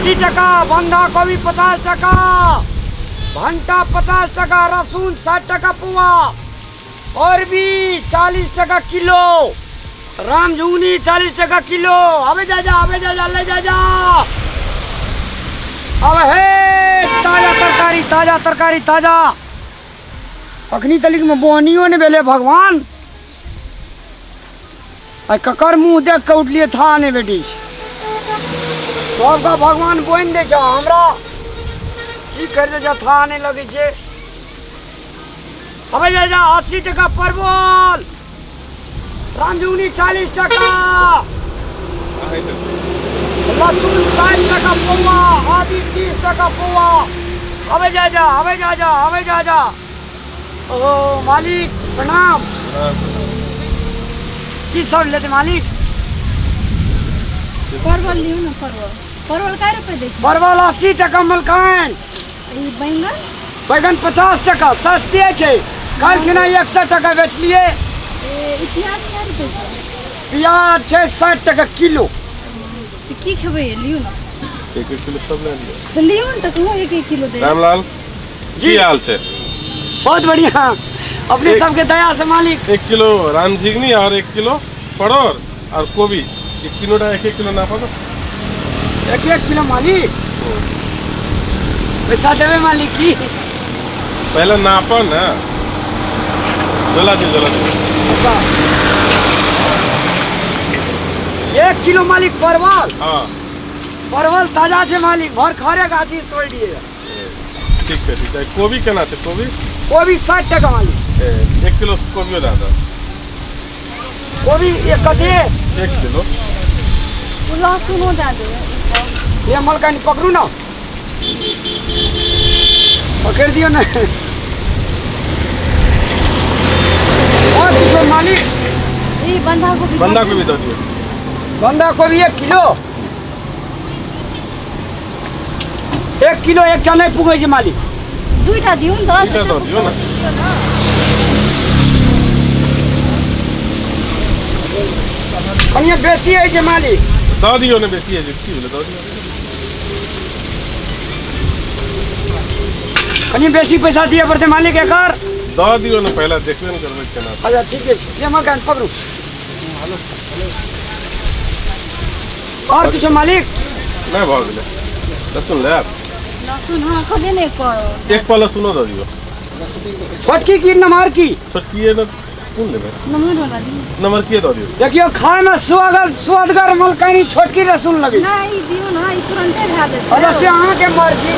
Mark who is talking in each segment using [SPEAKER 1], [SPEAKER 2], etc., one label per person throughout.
[SPEAKER 1] 80 टका, बंधा कोबी 50 टका, भंटा 50 टका, रसून 60 टका पुआ, और भी 40 टका किलो, राम झुंगनी 40 टका किलो। आबे जा जा, आबे जा जा, ले जा जा। अब हे ताजा तरकारी, ताजा तरकारी, ताजा। अखनी तलिक में बोहनियो ने भेले भगवान। आ ककर मुंह देख के उठलिए था ने बेटी। सबका भगवान बोनि दै छै, हमरा की कर दै छै था नहि लगै छै। अबे जा जा, 80 टका परवल, रामजुगनी 40 टका, लहसुन 60 टका पौआ, आदि 30 टका पौआ। अबे जा जा, अबे जा जा, अबे जा जा। ओ मालिक प्रणाम। की सब लेते मालिक?
[SPEAKER 2] परवल लियौ ने, परवल। परवल कै रुपये दै छी?
[SPEAKER 1] परवल 80 टका मलकान।
[SPEAKER 2] ई बैंगन?
[SPEAKER 1] बैगन 50 टका, सस्ते छै। काल्हि खिना 100 टका बेचलिए।
[SPEAKER 2] ए, ई प्याज कै रुपये छै?
[SPEAKER 1] प्याज छै 60 टका किलो।
[SPEAKER 2] तऽ की खेबै लियौ ने।
[SPEAKER 3] एक एक किलो सब ले लियौ।
[SPEAKER 2] तऽ लियौ ने, तऽ कहूँ एक एक किलो दे।
[SPEAKER 3] रामलाल
[SPEAKER 1] जी
[SPEAKER 3] की हाल छै?
[SPEAKER 1] बहुत बढ़िया, अपने सबके दया से मालिक।
[SPEAKER 3] 1 किलो राम झिंगनी और 1 किलो परोर और कोबी, एक किलो एक एक किलो नापा दो।
[SPEAKER 1] एक एक किलो मालिक? पैसा देवे मालिक की?
[SPEAKER 3] पहले नापा ना। जला दी, जला दी।
[SPEAKER 1] अच्छा 1 किलो मालिक परवल।
[SPEAKER 3] हाँ
[SPEAKER 1] परवल ताजा छै मालिक, भर खरे गाछी तोड़ दिए।
[SPEAKER 3] ठीक छै, ठीक छै। कोबी केना छै कोबी?
[SPEAKER 1] कोबी 60 टका मालिक।
[SPEAKER 3] 1 किलो कोबियो दए दऽ।
[SPEAKER 1] कोबी एक कते?
[SPEAKER 3] 1 किलो।
[SPEAKER 2] लहसुनो दए देबै।
[SPEAKER 1] ये मलकानी पकड़ू ना, पकड़ दियो ना। और किछो मालिक?
[SPEAKER 2] ई बंधा गोभी।
[SPEAKER 3] बंधा गोभी दऽ दियौ।
[SPEAKER 1] बंधा गोभी 1 किलो। 1 किलो एकटा नहि पुगै छै मालिक।
[SPEAKER 2] दुईटा दियौ ने, दस
[SPEAKER 3] दुईटा दऽ दियौ ने।
[SPEAKER 1] कनिए बेसी होइ छै मालिक।
[SPEAKER 3] दऽ दियौ ने, बेसी होइ छै की भेलै, दऽ दियौ।
[SPEAKER 1] कनि बेसी पैसा दिअ पड़तै मालिक एकर।
[SPEAKER 3] दऽ दियौ ने, पहिले देखबे ने करबै केना।
[SPEAKER 1] अच्छा ठीके छै, ये मकान पकड़ू। और किछो मालिक?
[SPEAKER 3] नहि भऽ गेलै। लहसुन लेब?
[SPEAKER 2] लहसुन हाँ कहलियै ने
[SPEAKER 3] एक पाव लहसुनो दऽ दियौ।
[SPEAKER 1] छोटकी की नमहर की?
[SPEAKER 3] छोटकी ने, कोन लेबै?
[SPEAKER 2] नमहर वाला दियौ।
[SPEAKER 3] नमहर के दऽ दियौ।
[SPEAKER 1] देखियौ खाय में सुअगर सुअदगर मलकानी छोटकी लहसुन लगै छै।
[SPEAKER 2] नहि ई दियौ ने, ई तुरन्ते भए जेतै।
[SPEAKER 1] अच्छा से अहाँके मर्जी।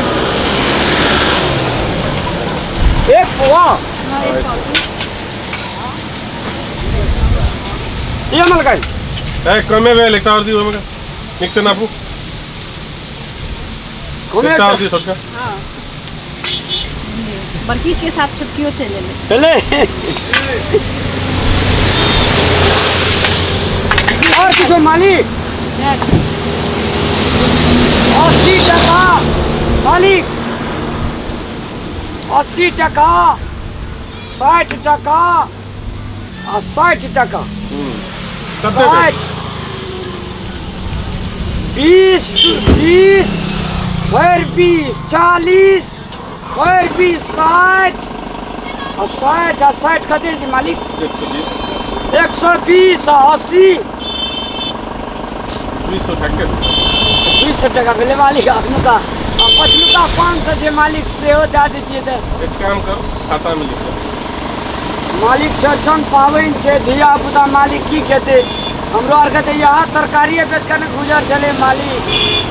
[SPEAKER 1] 1 पौआ।
[SPEAKER 2] हाँ, एक पाव।
[SPEAKER 1] ये मलकानी।
[SPEAKER 3] ए कमे भेल, एकटा और दियौ हमरा। नीक से नापू।
[SPEAKER 1] कमे
[SPEAKER 3] एकटा और दियौ छोटका।
[SPEAKER 2] हाँ बड़की के साथ छोटकियो चलि एलै।
[SPEAKER 1] भेलै। और किछो मालिक? 80 टका मालिक, 80 टका, 60 टका आ 60 टका। 60 20 20 भरि 20 40 भरि 20 60 आ 60 आ 60 कते छै मालिक? 120 आ 80
[SPEAKER 3] 200 टके।
[SPEAKER 1] 200 टका भेलै मालिक अखनुका। आ पछलुका 500 छै मालिक, सेहो दए दैतियै तऽ।
[SPEAKER 3] एक काम करू, खाता में लिख
[SPEAKER 1] मालिक। चौरचन पाबनि छै, धिया पुता मालिक की खेतै? हमरो आरके तऽ इएह तरकारिए बेच कऽ ने गुजर चलै मालिक।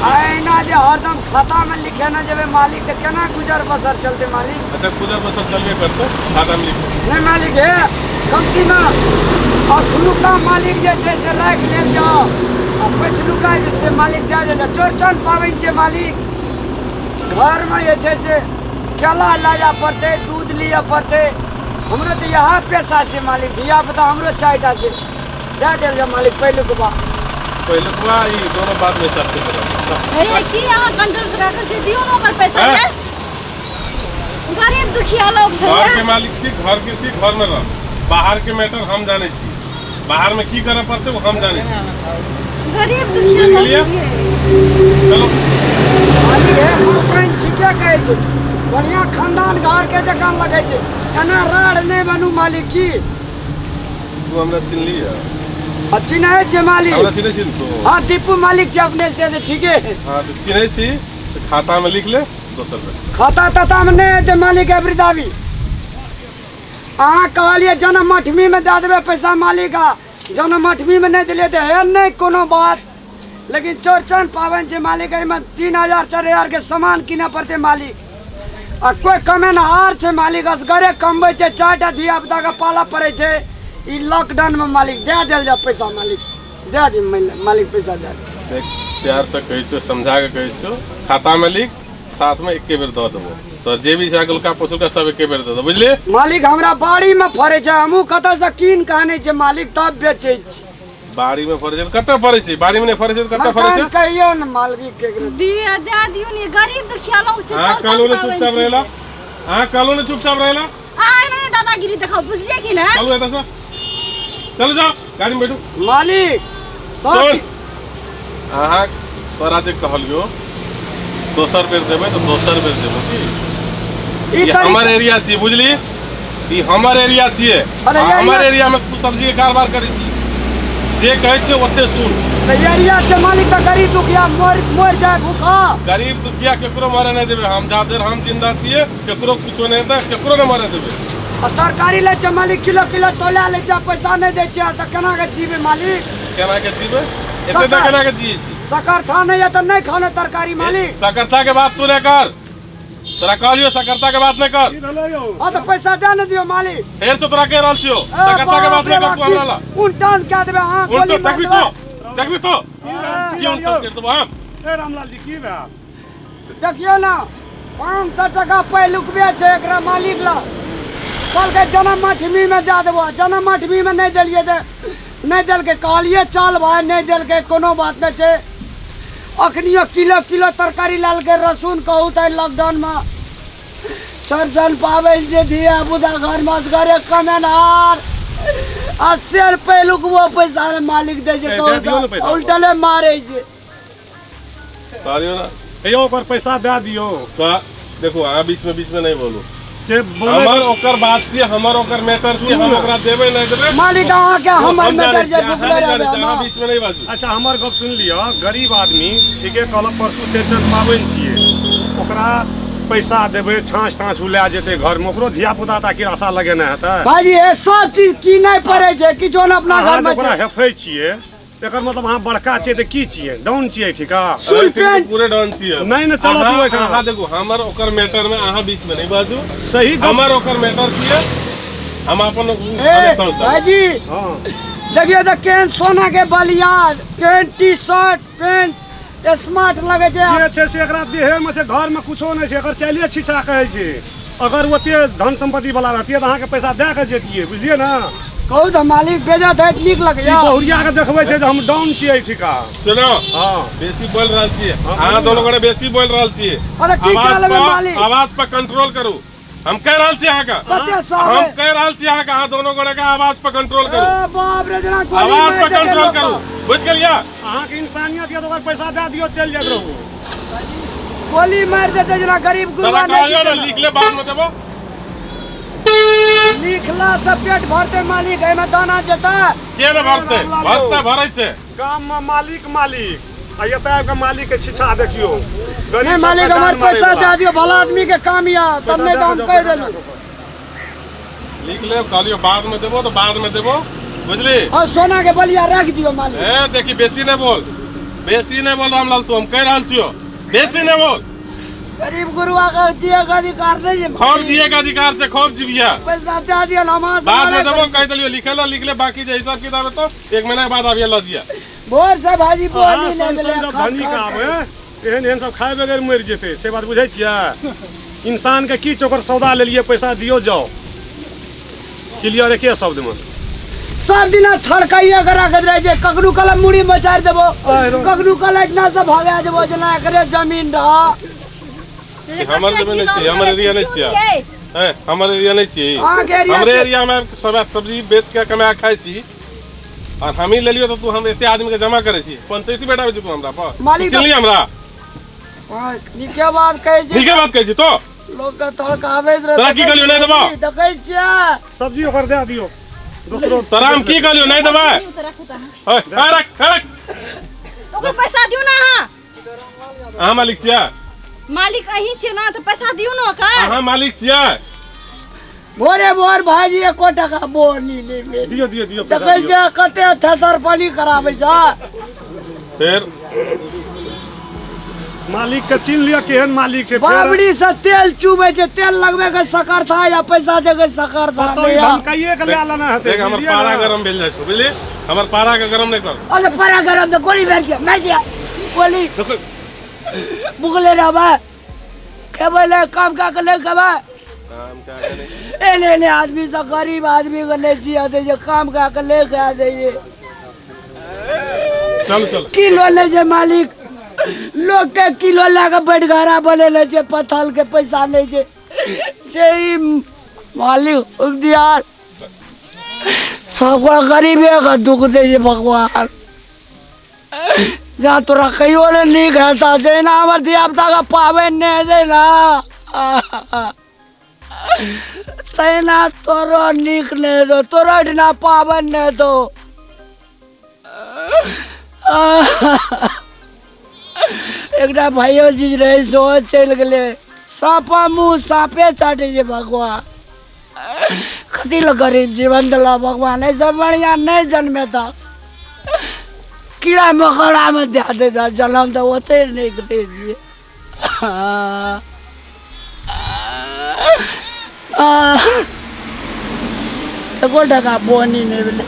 [SPEAKER 1] आ एना जे हरदम खातामे लिखेने जेबै मालिक तऽ केना गुजर बसर चलतै मालिक?
[SPEAKER 3] अच्छा गुजर बसर चलबे करतै, खाता में लिख।
[SPEAKER 1] नहि मालिक, हे कमतीमे अखनुका मालिक जे छै से राखि लेल जाउ आ पछलुका जे से मालिक दए देल जाउ। चौरचन पाबनि छै मालिक, घरमे जे छै से केला लऽ जाय पड़तै, दूध लिअ पड़तै। हमरो तऽ इएह पेशा छै मालिक, धिया पुता हमरो 4टा छै। दए देल जाउ मालिक पहिलुकबा।
[SPEAKER 3] पहिलुकबा ई दोनों बाद में हिसाब से करब।
[SPEAKER 2] हे की अहाँ कंजूस राखल छी, दियौ ने ओकर पैसा।
[SPEAKER 3] हैं?
[SPEAKER 2] गरीब दुखिया लोग छै।
[SPEAKER 3] घर के मालिक छी, घर के छी, घर में रह। बाहर के मैटर हम जाने छी, बाहर में की करे पड़ते वो हम जाने छी।
[SPEAKER 2] गरीब दुखिया लोग
[SPEAKER 3] बुझलियै?
[SPEAKER 2] छियै।
[SPEAKER 3] चलो।
[SPEAKER 1] चौरचन लगै छै। एना राड़ नहि बनू मालिक। की
[SPEAKER 3] तू हमरा चिन्हली है?
[SPEAKER 1] आ चिन्है छै मालिक।
[SPEAKER 3] हमरा चिन्है छी ने तू?
[SPEAKER 1] हाँ, दीपू मालिक छै अपने से तऽ ठीके।
[SPEAKER 3] हाँ, तऽ चिन्है छी तऽ खातामे लिख ले दोसर बेर।
[SPEAKER 1] खाता ताता में नहीं हेतै मालिक। वृद्धावी अहाँ कहलियै जन्माष्टमी में दए देबै पैसा मालिक, आ जन्माष्टमी में नहि देलियै तऽ हे नहि कोनो बात, लेकिन चौरचन पाबनि छै मालिक, एहिमे 3000 4000 के सामान कीनऽ पड़तै मालिक। आ कोइ कमेनहार छै मालिक, असगरे कमबै छै, 4टा धिया पुताके पालऽ पड़ै छै ई लॉकडाउनमे मालिक। दए देल जाए पैसा मालिक, दए दी मालिक, पैसा दए दी।
[SPEAKER 3] देख, प्यारसँ कहै छियौ, समझा कऽ कहै छियौ, खातामे लिख, साथमे एके बेर दऽ देबो। तो जे भी छै अगुलका पछुलका सब एके बेर दऽ देबो, बुझलियै?
[SPEAKER 1] मालिक, हमरा बाड़ीमे फड़ै छै, हमहूँ कतऽसँ कीन कऽ आनै छियै मालिक, तब बेचै छी।
[SPEAKER 3] बाड़ीमे फड़ै छै तऽ कतऽ फड़ै छै? बाड़ीमे नहि फड़ै छै तऽ कतऽ फड़ै
[SPEAKER 1] मकान
[SPEAKER 3] छै?
[SPEAKER 1] कहियौ ने मालिक केकरो।
[SPEAKER 2] दिअ, दए दियौ ने, गरीब दुखिया लोग छै।
[SPEAKER 3] अहाँ
[SPEAKER 2] चौरचन
[SPEAKER 3] कहलहुँ ने
[SPEAKER 2] पाबनि
[SPEAKER 3] चुपचाप
[SPEAKER 2] छै।
[SPEAKER 3] रहै ला। अहाँ कहलहुँ ने चुपचाप रहै ला।
[SPEAKER 2] अहाँ एना नहि दादागिरी देखाउ, बुझलियै कि ने?
[SPEAKER 3] चलू एतऽसँ, चलू, जाओ, गाड़ीमे बैठू।
[SPEAKER 1] मालिक सब
[SPEAKER 3] सुन, अहाँ तोरा जे कहलियो दोसर बेर देबै तऽ दोसर बेर देबो की?
[SPEAKER 1] ई
[SPEAKER 3] ई हमर
[SPEAKER 1] तरीका
[SPEAKER 3] एरिया छियै, बुझली? ई हमर एरिया छियै।
[SPEAKER 1] अरे
[SPEAKER 3] आ हमर
[SPEAKER 1] एरिया-
[SPEAKER 3] एरियामे तू सब्जी के कारोबार करै छी। जे कहै छियै ओते सुन।
[SPEAKER 1] तऽ एरिया छै मालिक तऽ गरीब दुखिया मरि मरि जाय भूखा।
[SPEAKER 3] गरीब दुखिया केकरो मरे नहि देबै हम। जा देर हम जिंदा छियै केकरो कुछो नहि हेतै, केकरो नहि मरे देबै।
[SPEAKER 1] आ तरकारी लै छै मालिक, किलो किलो तोला लै छै, पैसा नहि दै छियै तऽ केना के जीबै मालिक?
[SPEAKER 3] केना के जीबै? एते तऽ केना के जियै छी?
[SPEAKER 1] सकरथा नहि यऽ तऽ नहि खाना तरकारी मालिक।
[SPEAKER 3] सकरता के बात तू नहि कर। तोरा कहलियो सकरता के बात नहि कर।
[SPEAKER 4] की भेलै यौ?
[SPEAKER 1] हाँ तऽ पैसा दए ने दियौ मालिक।
[SPEAKER 3] फेर से तोरा कहि रहल छियौ, सकरता के बात नहि कर तू हमरा ला।
[SPEAKER 1] उल्टान कए देबै अहाँ,
[SPEAKER 3] उल्टो
[SPEAKER 1] गोली मारि
[SPEAKER 3] देखबी
[SPEAKER 1] देबै।
[SPEAKER 3] तो, देखबी तो की उल्टो कर देबो हम।
[SPEAKER 4] ए रामलाल जी, की भेल?
[SPEAKER 1] देखियौ ने, 500 टका पहिलुकबे छै एकरा मालिक लग। कहलकै जन्माष्टमीमे दए देबो, जन्माष्टमीमे नहि देलियै तऽ नहि देलकै। कहलियै चल भाय, नहि देलकै, कोनो बात नहि छै। अखनियो किलो किलो तरकारी लेलकै, रसून कहू तऽ लॉकडाउनमे चौरचन पाबनि छै, धिया पुता घरमे, असगरे कमेनहार, आ शेर पहिलुकबो पैसा ने मालिक दै छै।
[SPEAKER 4] ए,
[SPEAKER 1] कहू
[SPEAKER 4] दए दियौ ने
[SPEAKER 1] तऽ
[SPEAKER 4] पैसा।
[SPEAKER 1] उल्टले मारै छै।
[SPEAKER 3] कहलियौ ने।
[SPEAKER 4] हे यौ, ओकर पैसा दए दियौ।
[SPEAKER 3] तऽ देखू, अहाँ बीचमे बीचमे नहि बोलू।
[SPEAKER 4] से बोलै
[SPEAKER 3] हमर ओकर बात छियै, हमर ओकर मैटर छियै। हम ओकरा देबै नहि देबै
[SPEAKER 1] मालिक, अहाँके हमर
[SPEAKER 3] हम जानै
[SPEAKER 1] मैटर जे
[SPEAKER 3] छियै, अहाँ
[SPEAKER 1] भुखले
[SPEAKER 3] नहि जानै
[SPEAKER 1] रहबै
[SPEAKER 3] छियै, अहाँ
[SPEAKER 1] हम।
[SPEAKER 3] बीचमे नहि बाजू।
[SPEAKER 4] अच्छा, हमर गप सुनि लिअ। गरीब आदमी ठीके कहलक, परसू चौरचन पाबनि छियै, ओकरा पैसा देबै, छाँछ ताँछ ओ लए जेतै घरमे, ओकरो धिया पुता ताकि आशा लगेने हेतै।
[SPEAKER 1] भाईजी, हे सब चीज कीनै पड़ै छै, किछो ने अपना
[SPEAKER 4] अहाँ
[SPEAKER 1] घर
[SPEAKER 4] जे
[SPEAKER 1] मे
[SPEAKER 4] ओकरा
[SPEAKER 1] छै।
[SPEAKER 4] हेफै छियै, एकर मतलब अहाँ बड़का छियै तऽ की छियै? डाउन छियै, ठीक है?
[SPEAKER 1] सुन
[SPEAKER 3] एहिठाम तऽ
[SPEAKER 1] पेंट।
[SPEAKER 3] पूरे डाउन छियै।
[SPEAKER 4] नहि, नहि, चलऽ तू एहिठाम।
[SPEAKER 3] अहाँ देखू, हमर ओकर मैटर में अहाँ बीच में नहीं बाजू।
[SPEAKER 4] सही गप।
[SPEAKER 3] हमर ओकर मैटर छियै, हम अपन
[SPEAKER 1] ए भाईजी।
[SPEAKER 4] हँ।
[SPEAKER 1] देखियौ तऽ केहन सोना के बलिया, केहन टी शर्ट पेंट स्मार्ट लगै छै।
[SPEAKER 4] जे छै से एकरा देहे में छै, घर में कुछो नहि छै। एकर चालिए छिछा कहै छै। अगर ओते धन संपत्ति वाला रहतियै तऽ अहाँके पैसा दए कऽ जैतियै, बुझलियै ने?
[SPEAKER 1] कहू तऽ मालिक, बेजत हैत, नीक
[SPEAKER 4] ई
[SPEAKER 1] लगैया?
[SPEAKER 4] बहुरिया के देखबै छै जे हम डाउन छियै ठीका।
[SPEAKER 3] सुनो।
[SPEAKER 4] हँ।
[SPEAKER 3] बेसी बोल रहल छियै
[SPEAKER 4] हँ,
[SPEAKER 3] अहाँ
[SPEAKER 4] बोलू
[SPEAKER 3] दोनों
[SPEAKER 4] ने।
[SPEAKER 3] गोटे, बेसी बोल रहल छियै।
[SPEAKER 1] अरे की
[SPEAKER 3] आवाज
[SPEAKER 1] कए लेबै
[SPEAKER 3] पर-
[SPEAKER 1] मालिक?
[SPEAKER 3] आवाज पर कंट्रोल करू, हम कहि रहल छी अहाँके।
[SPEAKER 1] कते
[SPEAKER 3] हम
[SPEAKER 1] सौ
[SPEAKER 3] कहि रहल छी अहाँके, अहाँ दोनों गोटे के आवाज पर कंट्रोल करू।
[SPEAKER 1] ए बाप रे, जेना गोली
[SPEAKER 3] आवाज
[SPEAKER 1] मारि
[SPEAKER 3] पर
[SPEAKER 1] देतै
[SPEAKER 3] कंट्रोल
[SPEAKER 1] लोकके।
[SPEAKER 3] करू, बुझि गेलियै?
[SPEAKER 4] अहाँके इंसानियत यऽ तऽ ओकर पैसा दए दियौ, चलि जाइत रहू।
[SPEAKER 1] गोली मारि देतै जेना गरीब
[SPEAKER 3] तोरा
[SPEAKER 1] गुरबा नहि
[SPEAKER 3] कहलियौ ने
[SPEAKER 1] जीतै।
[SPEAKER 3] लिख ले, बाद में देबो।
[SPEAKER 1] लिखला से पेट भरतै मालिक? एहिमे दाना जेतै?
[SPEAKER 3] के ने भरतै? भरतै, भरै छै।
[SPEAKER 4] गाम में मालिक मालिक, आ एतऽ आबि कऽ मालिक के छिछा देखियौ। गरीब
[SPEAKER 1] नहीं मालिक,
[SPEAKER 4] सबके
[SPEAKER 1] हमर
[SPEAKER 4] जान मारै
[SPEAKER 1] पैसा
[SPEAKER 4] बला।
[SPEAKER 1] दए दियौ, भला आदमी के काम यऽ तब
[SPEAKER 4] पैसा
[SPEAKER 1] नहि
[SPEAKER 4] दए
[SPEAKER 1] तऽ हम
[SPEAKER 4] कऽ जाउ,
[SPEAKER 1] कहि
[SPEAKER 4] पैसा
[SPEAKER 1] देलहुँ।
[SPEAKER 4] दए कऽ जाउ।
[SPEAKER 3] लिख ले, कहलियौ बाद में देबो तऽ बाद में देबो, बुझली?
[SPEAKER 1] और सोना के बलिया रख दियौ मालिक।
[SPEAKER 3] ए देखी, बेसी नहि बोल, बेसी नहि बोल रामलाल तू, हम कहि रहल छियौ, बेसी नहि बोल।
[SPEAKER 1] गरीब गुरुआ के जिए के अधिकार नहीं है?
[SPEAKER 3] खूब जिए के अधिकार से, खूब जीविया।
[SPEAKER 1] पैसा दे दियौ हम अहाँ से
[SPEAKER 3] बाद में
[SPEAKER 1] लड़ाई
[SPEAKER 3] देबो।
[SPEAKER 1] करी।
[SPEAKER 3] कहि देलियौ लिखे ला, लिख ले, बाकी जे हिसाब किताब है तो एक महीना के बाद आबिये लऽ जिया।
[SPEAKER 1] भोर से भाजी
[SPEAKER 4] अहाँ
[SPEAKER 1] बोली
[SPEAKER 4] सन
[SPEAKER 1] नहीं
[SPEAKER 4] सन
[SPEAKER 1] भेलै।
[SPEAKER 4] जब
[SPEAKER 1] खट
[SPEAKER 4] धनिक
[SPEAKER 1] खट।
[SPEAKER 4] आबै, एहन एहन सब खाय बगैर मरि जेतै, से बात बुझै छियै? इंसान के की छै? ओकर सौदा लेलियै, पैसा दियौ जाउ, क्लियर एके शब्दमे।
[SPEAKER 1] सब दिना ठड़काइए के रखैत रहै छै। कखनो कहलक मुड़ी मचारि देबो,
[SPEAKER 4] आहिरो।
[SPEAKER 1] कखनो कहलक एहिठिना से भगा देबो, जेना एकरे जमीन रह।
[SPEAKER 3] हमर जमीन नहि छियै, हमर एरिया नहि छियै। ए, हमर एरिया नहि छियै।
[SPEAKER 1] अहाँके एरिया
[SPEAKER 3] हमरे
[SPEAKER 1] छै।
[SPEAKER 3] एरिया में सब सब्जी बेच के कमा के खाइ छी और हमही लेलियो तऽ तू हम एते आदमी के जमा करै छी, पंचायती बैठाबै छी तू हमरा पर?
[SPEAKER 1] मालिक
[SPEAKER 3] तू चिन्हली हमरा?
[SPEAKER 1] हाँ, नीके बात कहै छै।
[SPEAKER 3] नीके बात कहै छी तो।
[SPEAKER 1] लोक के थड़काबैत रहै।
[SPEAKER 3] तोरा की कहलियौ, नहि देबौ?
[SPEAKER 1] देखै छियै।
[SPEAKER 4] सब्जी ओकर दए दियौ दोसरो।
[SPEAKER 3] तोरा हम की कहलियौ, नहि देबै?
[SPEAKER 2] दियौ तऽ राखू तऽ अहाँ।
[SPEAKER 3] ओए, ए, रख रख।
[SPEAKER 2] ओकर पैसा दियौ ने अहाँ।
[SPEAKER 3] अहाँ मालिक छियै?
[SPEAKER 2] मालिक अहीं छियै ने, तऽ पैसा दियौ ने ओकर।
[SPEAKER 3] अहाँ मालिक छियै?
[SPEAKER 1] भोरे भोर भाईजी एको टका बोनी नहि भेल।
[SPEAKER 4] दियौ दियौ दियौ पैसा।
[SPEAKER 1] देखै
[SPEAKER 4] दियौ।
[SPEAKER 1] छियै कते थेथर पानी कराबै छै।
[SPEAKER 3] फेर
[SPEAKER 4] मालिक के चिन्ह लिअ, केहन मालिक छै फेर।
[SPEAKER 1] बाबरी से तेल चुबै छै, तेल लगबै के सकर था या पैसा दे के सकर था।
[SPEAKER 4] बताउ, ई धमकाइए के लए लेना हेतै।
[SPEAKER 3] देख, हमर
[SPEAKER 4] बुझलियै
[SPEAKER 3] पारा
[SPEAKER 4] ने?
[SPEAKER 3] गरम भेल जाइ छौ, बुझली? हमर पारा के गरम नहि कर।
[SPEAKER 1] अरे पारा गरम तो गोली मार दिया, मार दिया गोली।
[SPEAKER 3] देखो।
[SPEAKER 1] भुखले रहबै, खेबै ले काम का के ले खेबै।
[SPEAKER 3] काम क्या करे?
[SPEAKER 1] एने एने आदमी सब गरीब आदमी के ले जिया दे छै, काम का के ले के दे छै।
[SPEAKER 3] चल चल।
[SPEAKER 1] किलो ले छै मालिक, लोग के किलो लए के बैठघरा बनेले छै, पथल के पैसा लै छै से ई मालिक दियार सब गरीबे के दुख दै छै भगवान। जा तोरा कहियो ने नीक हेता, जहिना हमर धिया पुता के पाबनि नहि हेतै ने तहिना तोरो नीक नहि हेतौ, तोरो एहिठिना पाबनि नहि हेतौ। एकटा भाइयो जी रहै सेहो चलि गेलै। साँप मुँह साँपे चाटै छै। भगवान कथी लए गरीब जीवन देलक भगवान? एहिसँ बढ़िआँ नहि जन्मेता, कीड़ा मकोड़ामे दए देता जनम तऽ ओते नीक रहितियै। एको टका बोनी नहि भेलै।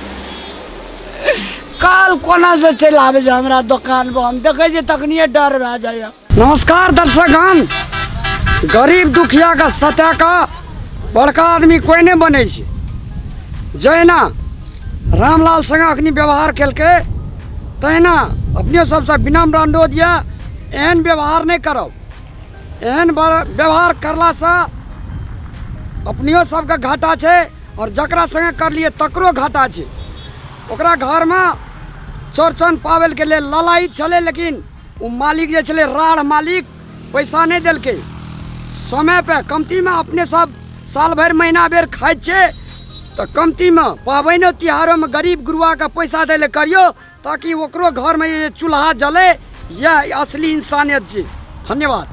[SPEAKER 1] काल कोना से चलि आबै छै हमरा दोकान पर, हम देखै छियै तखनिए डर भए जाइए। नमस्कार दर्शकगण, गरीब दुखिया के सता के बड़का आदमी कोइ नहि बनै छै। जहिना रामलाल संगे अखनी व्यवहार केलकै तहिना अपने सबसँ विनम्र अनुरोध यऽ, एहन व्यवहार नहि करब। एहन व्यवहार करलासँ अपनियो सबके घाटा छै आओर जकरा संगे करलियै तकरो घाटा छै। ओकरा घरमे चौरचन पाबनिके लेल ललायित छलै, लेकिन ओ मालिक जे छलै राढ़ मालिक पैसा नहि देलकै समयपर। कमतीमे अपने सब साल भरि महीना बेर खाइ छियै तऽ कमतीमे पाबनिओ तिहारोमे गरीब गुरबाके पैसा दै लए करियौ ताकि ओकरो घरमे जे चूल्हा जलै। इएह असली इंसानियत छै। धन्यवाद।